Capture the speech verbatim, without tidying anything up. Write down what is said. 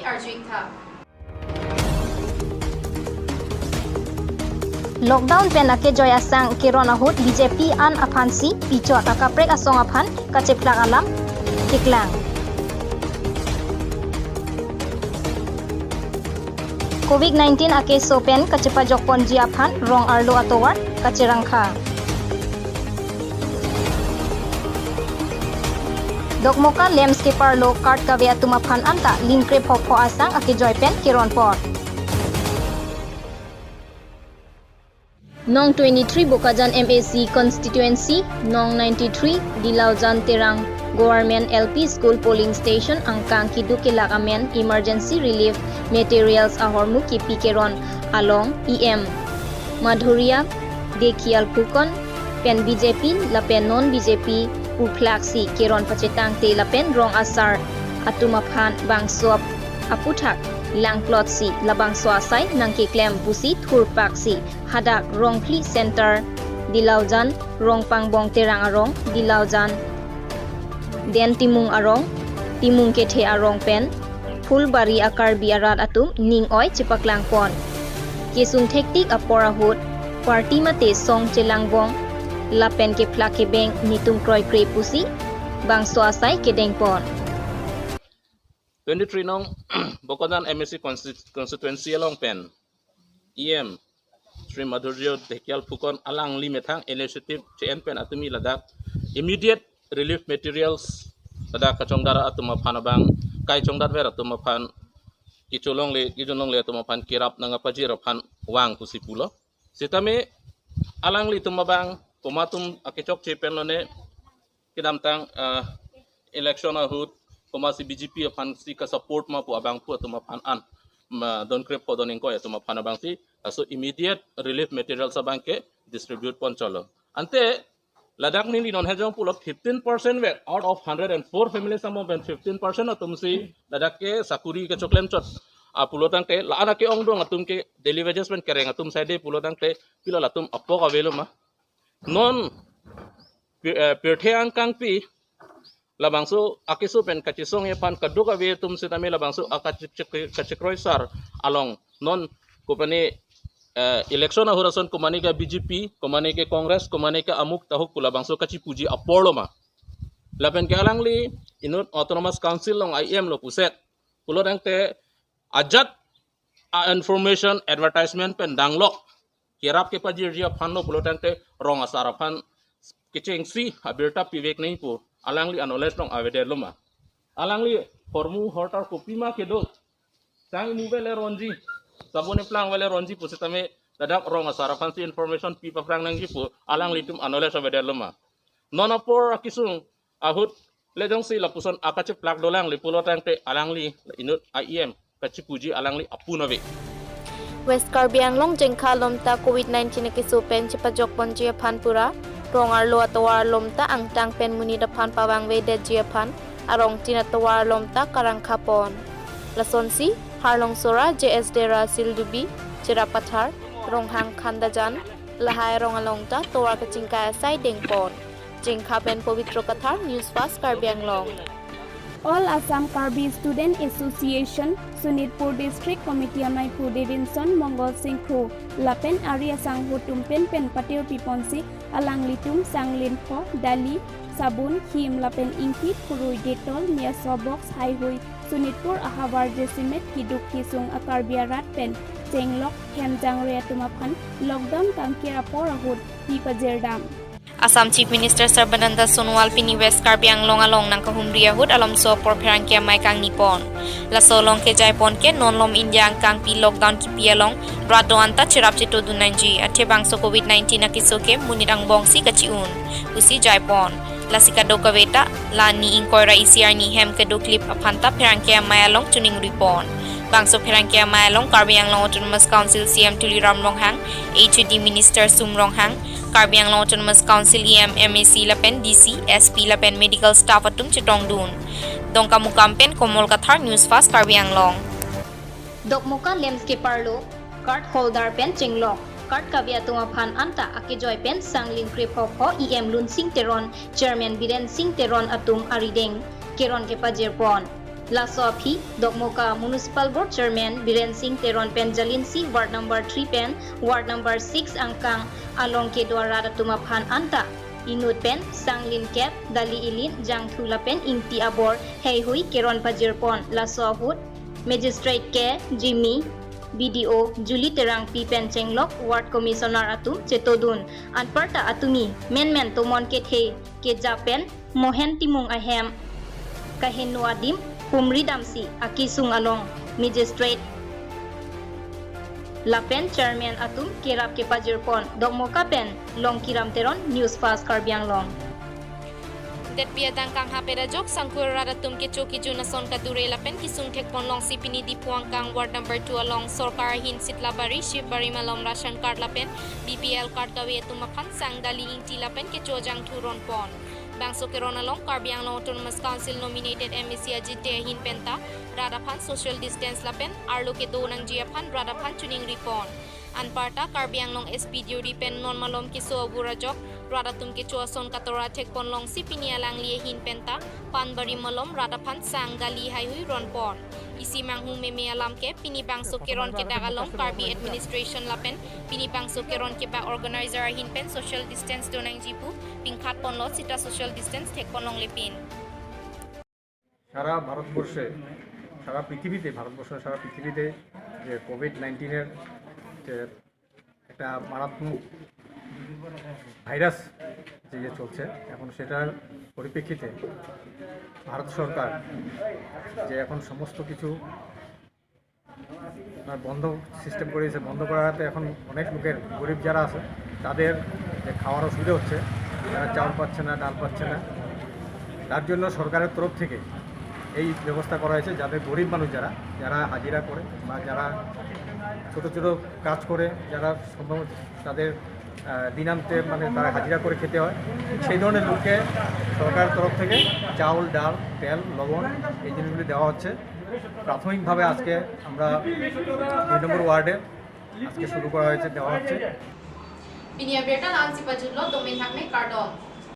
arjuitha. Lockdown pen akejoi asang keron ahut B J P an aphansi pichot akaprek asong aphan kacheplak alam keklang. Covid nineteen akeso pen kachepajokponji aphan rong arlo atovar kacherangkha. Dokmoka LAMPS keparlo card kave atum aphan anta lingkre phokpho asang akejoi pen keronpon. Nong twenty-three Bokajan M A C constituency, nong ninety-three Dilaujan Terang Government L P School polling station angkang keduk kelak amen emergency relief materials ahormu kepi keron along E M Madhurya Dhekial Phukan pen B J P lapen non B J P puphlaksi keron pachetangte lapen rong asar atum aphan bangso aputhak langplotsi labangso asai nangkeklem pusi thurpaksi hadak rong phli center Dilaujan, rong pangbong Terang arong Dilaujan, den Timung arong, Timung kethe arong pen Phulbari a-Karbi arat atum ning oi chepaklangpon. Kesung thektik apor ahut party mate song chelangbong lapen kephlak kebeng netum kroikre pusi bangso asai kedengpon. Twenty-three nong Bokajan M A C consti- constituency along pen E M Shri Madhurya Dhekial Phukan alangli methang initiative che-en pen atumi ladak immediate relief materials ladak kachongdar atum aphan abang, kai chongdar ver atum aphan, kicholongle kijunlongle atum aphan kerap nangkapajir aphan vang pusi pulo. Sitame alanglitum abang komatum akechokche pen lone kedamtang ah, election ahut komatsi B J P aphansi ka-support ma pu abang pu atum aphan an ma don krep ko don ingkoi atum aphan abangsi aso immediate relief materials abang ke distribute pon cholo. Ante ladak neli non hejong pulo fifteen percent vek out of hundred and four families among pen fifteen percent atumsi ladak ke sakuri kechoklem chot. Ah, pulo tangte la-an ake-ongdung atum ke daily wages pen kereng atum saide pulo tangte pilo latum apok avelo ma. Non pi- eh, pirthe angkangpi labangso akeso pen kachesong aphan kaduk ave atum sitame labangso akachek- kachekroi sar along non kopane eh, election ahut ason komane ke B J P, komane ke Congress, komane ke amuk tahuk pu labangso kachipuji aporlo ma. Lapen ke alangli inut Autonomous Council along I M lo puset pulo tangte ajat a-information advertisement pen danglok kerap kepajirji aphan lo pulo tangte rong asar aphan kechengsi abirta pivek nangji pu alangli a-knowledge along avedetlo ma. Alangli hormu hortar kopima kedo, sang imu vele ronji, sabun eplang vele ronji pusitame ladak rong asar aphansi information pi paphrang nangji pu alanglitum a-knowledge avedetlo ma. Non apor akesung ahut le jongsi lapuson akacheplak dolang le pulo tangte alangli inut I M kachipuji alangli apun ave. West Karbi Anglong jengkha alom ta Covid nineteen akeso pen chepajokponji aphan pura, rong arlo atovar alom ta angtang pen monit aphan pavangvedetji aphan arongtin atovar alom ta karangkhapon. Lasonsi Harlong Sora, J S Dera Sildubi, Cherap Pathar, Ronghang Khandajan, lahai arong along ta tovar kachingkai asai dengpon. Jengkha pen Pabitra Kathar, News Fast Karbi Anglong. All Assam Karbi Student Association, Sonitpur District Committee amei pu Devinson Mongol Singkhu lapen ari asangho atum pen pen patir piponsi alanglitum sang linpho, dali, sabun, him lapen ingti, phurui, Dettol, Miaso box, haihui, Sonitpur ahavar jasemet keduk kesung a-Karbi arat pen chenglok hem jangre atum aphan lockdown kangkir apor ahut pi pajirdam. Assam Chief Minister Sarbananda Sonowal pini West Karbi Anglong along nangkahumri ahut alomso apor pherangke amei kangnipon. Laso along kejaipon ke non lom India angkangpi lockdown kipi along rat do-an ta cherap chetodun nangji, athe bangso Covid nineteen akeso ke monit angbongsi kachi-un pusi jaipon. Lasi kadokave ta la ni ingkoi ra isi arni hem kedoklip aphan ta pherangke amei along chuningripon. Bangso pherangke amei along Karbi Anglong Autonomous Council C M Tuliram Ronghang, H A D Minister Sum Ronghang, Karbi Anglong Autonomous Council E M, M A C lapen D C, S P lapen medical staff atum chetongdun. Dongkamukam pen Komol Kathar, News Fast Karbi Anglong. Dokmoka LAMPS keparlo card holder pen chenglok, card kave atum aphan anta akejoi pen sang lingkre phokpho E M Lunsing Teron, Chairman Biren Singh Teron atum arideng keron kepajirpon. Laso aphi Dokmoka Municipal Board Chairman Biren Singh Teron pen jalinsi ward number three pen ward number six angkang along kedo arat atum aphan anta inut pen sang linkep, dali ilin, jangthu lapen ingti abor heihui keron pajirpon. Laso ahut Magistrate K Jimmy, B D O Julie Terangpi pen chenglok Ward Commissioner atum chetodun. Anparta atumi menmen tomon kethe kejap pen Mohen Timung ahem kaheno adim pumri damsi akesung along Magistrate lapen Chairman atum kerap kepajirpon. Dokmoka pen Longkiram Teron, News Fast Karbi Anglong. Detpi adang kangha peda jok sangkur rat atum kecho kejun ason kadure lapen kesung thekpon longsi pini Diphu angkang ward number two along sorkar ahin Sitlabari, Shivbari malom ration card lapen B P L card kave atum aphan sang, dali, ingti lapen kecho jangthu ronpon. Bangso keron along Karbi Anglong Autonomous Council nominated M A C Ajit Dey ahin penta rat aphan social distance lapen arlo kedo nangji aphan rat aphan chuning ripon. Anparta Karbi Anglong S P D O D pen non malom keso abur ajok rat atum kecho ason katora thekpon longsi pini alangli ahin penta Panbari malom rat aphan sang, dali heihui ronpon. Isi manghumeme alam ke pini bangso keron kedak along Karbi administration lapen pini bangso keron kebak organizer ahin pen social distance donangji pu pingkhat ponlo sita social distance thekpon longlepin. সারা ভারতবর্ষে, সারা পৃথিবীতে, ভারতবর্ষ, সারা পৃথিবীতে যে কোভিড নাইন্টিনের যে একটা মারাত্মক ভাইরাস যে ইয়ে চলছে, এখন সেটার পরিপ্রেক্ষিতে ভারত সরকার যে এখন সমস্ত কিছু আপনার বন্ধ সিস্টেম করে দিয়েছে, বন্ধ করাতে এখন অনেক লোকের, গরিব যারা আছে, তাদের যে খাওয়ার অসুবিধা হচ্ছে, তারা চাউল পাচ্ছে না, ডাল পাচ্ছে না। তার জন্য সরকারের তরফ থেকে এই ব্যবস্থা করা হয়েছে, যাতে গরিব মানুষ যারা, যারা হাজিরা করে বা যারা ছোট ছোট কাজ করে, যারা সম্ভব তাদের আহ, দিনান্তে মানে তারা হাজিরা করে খেতে হয়, ঠিক সেই ধরনের লোককে সরকারের তরফ থেকে চাউল, ডাল, তেল, লবণ এই জিনিসগুলি দেওয়া হচ্ছে। প্রাথমিকভাবে আজকে আমরা দুই নম্বর ওয়ার্ডে আজকে শুরু করা হয়েছে, দেওয়া হচ্ছে। Pini abirta la-ansi pajutlo, domin hakme kardom.